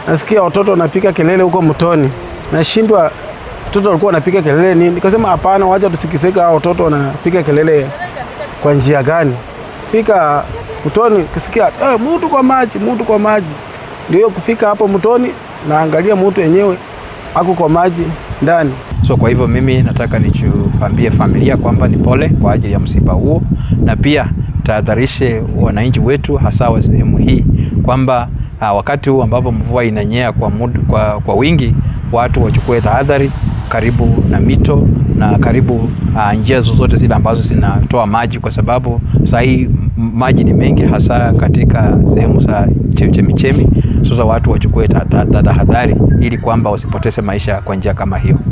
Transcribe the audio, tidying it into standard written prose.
Nasikia watoto wanapiga kelele huko mtoni, nashindwa watoto walikuwa wanapiga kelele nini? Nikasema hapana, wacha tusikiseke hao watoto wanapiga kelele kwa njia gani? Fika mtoni, kisikia mtu kwa maji, mtu kwa maji. Ndio kufika hapo mtoni, naangalia mtu yenyewe ako kwa maji ndani. So kwa hivyo mimi nataka nichuambie familia kwamba ni pole kwa ajili ya msiba huo, na pia tahadharishe wananchi wetu hasa wa sehemu hii kwamba wakati huu ambapo mvua inanyea kwa wingi, watu wachukue tahadhari karibu na mito na karibu njia zozote zile ambazo zinatoa maji, kwa sababu saa hii maji ni mengi hasa katika sehemu za chemichemi. Sasa watu wachukue tahadhari ili kwamba wasipoteze maisha kwa njia kama hiyo.